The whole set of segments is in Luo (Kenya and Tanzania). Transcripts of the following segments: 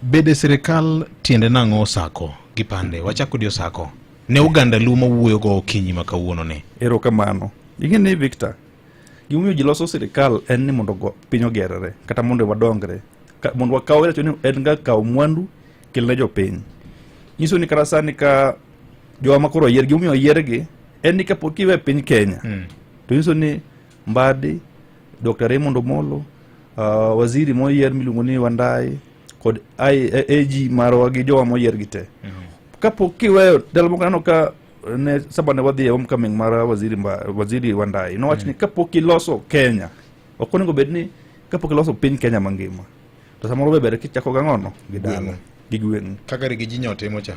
Bede sirikal tiende nang'o Osako gi Pande? Wachako di Osako. Ne oganda Luo mawuoyo go okinyi ma kawuono ni. Erokamano. Ing'e ni Victor, gimomiyo ji loso sirikal en ni mondo piny ogerre kata mondo wadongre. Mondo wakaw wacho ni en ga kawo mwandu kel ne jopiny. Nyiso ni kata sani ka jowa ma koro oyier, gimomiyo oyiergi en ni kapok iwe piny Kenya to nyiso ni Mbadi, Dr. Raymond Omolo, waziri moyier miluongo ni Wandayi kod AG marwa gi jowa moyier gi te. Kapok kiweyo ndalo moko aneno ka ne sama ne wadhi e homecoming mar waziri Wandayi nowach ni kapok iloso Kenya ok onego bed ni kapok iloso piny Kenya mangima to samoro be ber kichako gang'ono gi dala Gweng'u. gi gweng'u. Kaka Riggy Ji nyotimo cha.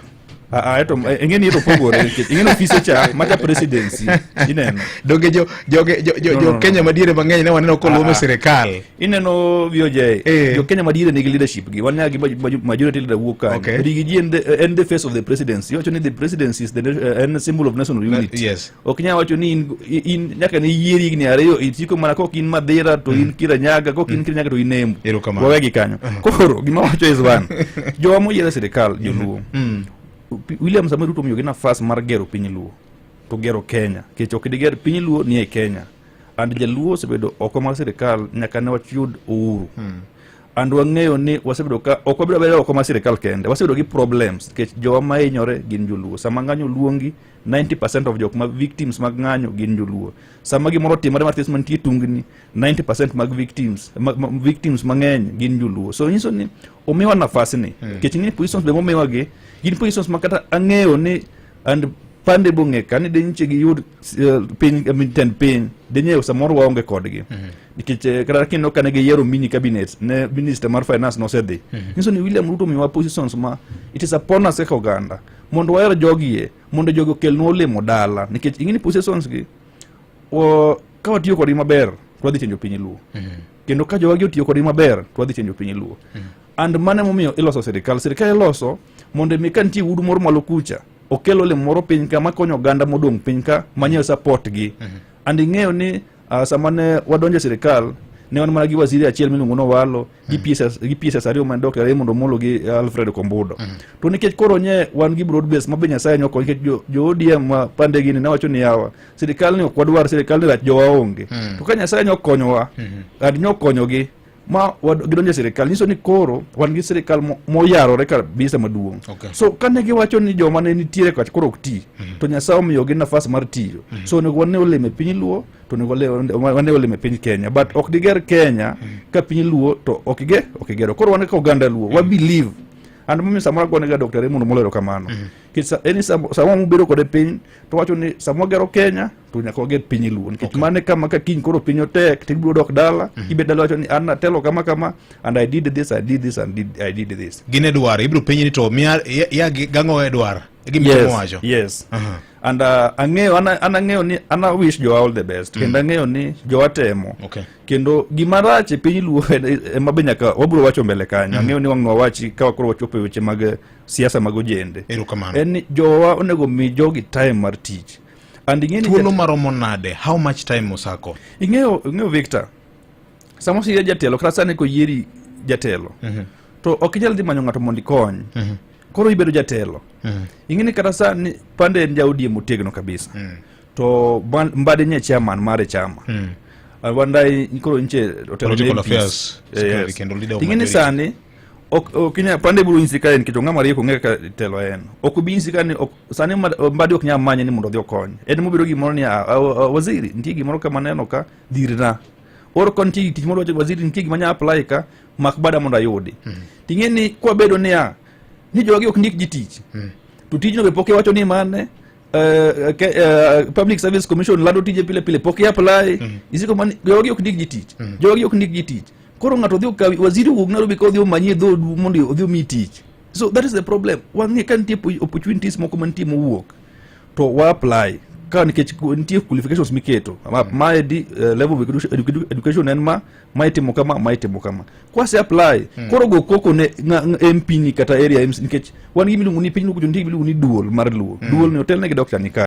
Ah, ah, eto ing'e ni eto pogore nikech ing'e ni ofise cha macha presidency ineno. Donge jo joge jo jo, No, jo no, no. Kenya madiere mang'eny ne waneno koluomo Ah, ah. sirikal. Ineno VOJ. Jo Kenya madiere nigi leadership gi. Wan nyaka gi majority leader wuok kanyo. Riggy Ji en the face of the presidency. Iwacho ni the presidency is the en symbol of national unity. Ok inyal wacho ni in nyaka ne yieri higni 2 isiko mana kok in Madhira to in Kirinyaga, kok in Kirinyaga to in Embu. Erokamano. Wawegi kanyo. Koro gima wacho is one. Jowa moyier e sirikal joluo. William Samoei Ruto omiyogi nafas mar gero piny Luo to gero Kenya. Nikech ok diger piny Luo nie Kenya. And jaluo osebedo oko mar sirikal nyaka ne wayud uhuru. And wang'eyo ni wasebedo ka ok wabedo abedo oko mar sirikal kende, wasebedo gi problems nikech jowa mahinyore gin joluo. Sama ng'anyo luongi 90% of jok ma victims mag ng'anyo gin joluo. Sama gimoro otimore mathis mantie tungni 90% mag victims victims mang'eny gin joluo. So nyiso ni omiwa nafas ni nikech ing'e ni positions be momiwa gi gin positions ma kata ang'eyo ni and Pande bong'e ka ni denche giyud piny, I mean, tend piny denye samoro waonge kodgi nikech kata kineno kane giyiero mini cabinet ne minister mar finance nosedhi. Nyiso ni William Ruto omiwa positions ma it is upon us kaka oganda mondo waher jogie mondo jogi okelnwa olemo dala nikech ing'e ni positions gi ka watiyo kodgi maber to wadhi chenjo piny Luo. Kendo ka jowagi otiyo kodgi maber to wadhi chenjo piny Luo. And mano emomiyo iloso sirikal. Sirikal iloso mondo mi ka nitie wudu moro malo kucha okel olemo moro piny ka makonyo oganda modong' piny ka manyalo support gi. And ing'eyo ni sama ne wadonjo e sirikal ne wan mana gi waziri achiel miluongo ni Owalo gi PSS, gi PSS ariyo man Dr. Raymond Omolo gi Alfred Kombudo. To nikech koro nye wan gi broad base ma be Nyasaye nyokonyo nikech jo ODM ma pande gini ne wacho ni yawa sirikal ni ok wadwar sirikal ni rach jowa onge. To ka Nyasaye nyokonyowa and nyokonyogi ma gidonjo e sirikal nyiso ni koro wan gi sirikal moyarore kabisa maduong'. So kane giwacho ni joma ne nitiere kacha koro ok ti to Nyasaye omiyogi nafas mar tiyo. So onego wane olemo e piny Luo to onego wane olemo e piny Kenya but ok diger Kenya ka piny Luo to ok ok igero. Koro wan kaka oganda Luo wa believe and momiyo samoro agone ga Dr. Raymond Omolo erokamano. Nikech eni sama mubedo kode piny to wacho ni sama wagero Kenya to nyaka wager piny Luo nikech mano e kama ka kiny koro piny otek to ibiro dok dala ibet dala wacho ni an natelo kama kama and I did this, I did this and I did this. Gin e dwar ibiro penji ni to miya ya gang'o e dwar e gima Yes, wacho. yes. And ang'eyo an ang'eyo ni an I wish jowa all the best kendo ang'eyo ni jowa temo. Kendo gima rach e piny Luo ema be nyaka wabiro wacho mbele kanyo. Ang'eyo ni wang' wawachi ka koro wachopo e weche mag siasa mag ojende. Erokamano. En ni jowa onego mi jogi time mar tich. And ing'e ni Thuolo maromo nade? How much time Osako? Ing'eyo Victor, sama oseyier jatelo kata sani koyieri jatelo to ok inyal dhi manyo ng'ato mondo ikony. Koro ibedo jatelo. Ing'e ni kata sani Pande en ja ODM motegno kabisa. To Mbadi nye chairman mare chama. Wandayi koro nche otelo ne Political MPs. affairs secretary Yes. kendo leader of Ing'e ni majority. sani ok inyal Pande biro nyisi ka en nikech ong'ama riek ong'e kaka telo en. Ok obi nyisi ka ni ok, sani Mbadi ok nyal manye ni mondo odhi okony. En mobedo gimoro ni waziri nitie gimoro kama neno ka dhirna. Or ko nitie tich moro wacho waziri nitie gima anya apply ka mak bada mondo ayudi. Ting'e ni kwabedo niya ni jogi ok ndik ji tich. To tijno be pok iwacho ni mane Public Service Commission lando tije pile pile pok i-apply. Isiko mani jogi ok ndik ji tich. Jogi ok ndik ji tich. Koro ng'ato dhi okawi waziri owuok Nairobi ka odhi omanyi e dhodu mondo odhi omiyi tich. So that is the problem. Wang'e ka nitie opportunities moko mantie mowuok to wa apply ka nikech nitie qualifications miketo mae di level of education en ma itimo kama ma itimo kama kwase apply koro go koko ne MP ni kata area MC nikech wan gi miluongo ni piny Luo kucho nitie gimiluongo ni duol mar Luo. Duol ni otelne gi Dr. Nyikal.